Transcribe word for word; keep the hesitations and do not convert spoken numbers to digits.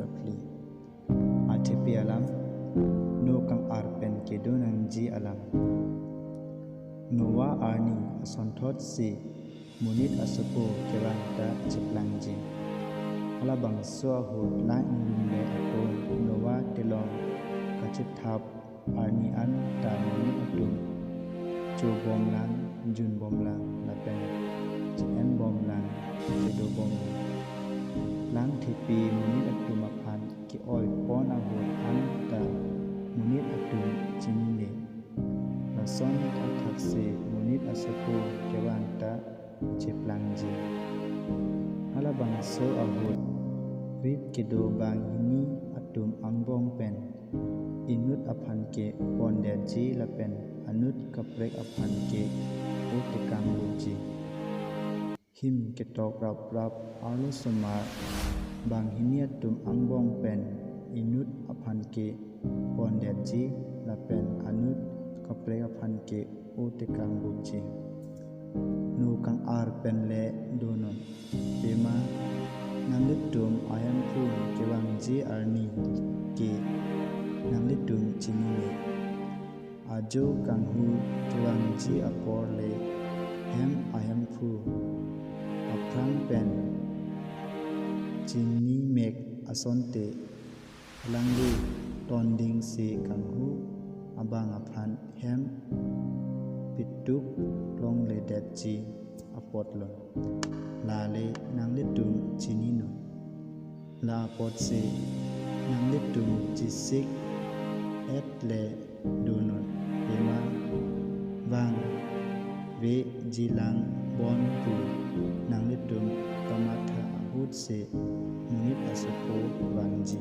Phli. Athepi alam, no kang-ar pen kedo nangji alam. Noah arni asonthot si monit asopo kevang ta cheplangji. Halabangso ahut lang inglumle ako Noah telong kachethap arni an ta monit atum chobomlang, junbomlang, lapen che-enbomlang, chedobomlang. Lang thepi monit atum aphan ke-oipon ahut an ta monit atum chinine. Lason thakthak si monit asopo kevang ta cheplangji. Halabangso ahut rit kedo banghini atum angbong pen inut aphan ke pondetji lapen anut kaprek aphan ke o tekang bupji. Him ketok raprap arlosomar banghini atum angbong pen inut aphan ke pondetji lapen anut kaprek aphan ke o tekang bupji. No kang-ar pen le donon. Pima nanglitum ahemphu kevangji arni ke nanglitum chinine. Ajo kanghu kevangji apor le hem ahemphu aphrang pen chinimek asonte alangli tonding si kanghu abang aphan hem pituk longledetji apotlo. Lale nanglitum chininon. La apotsi nanglitum chisik-et le donon. Pima vangvejilang bon pu nanglitum kamatha ahut si monit asopo vangji.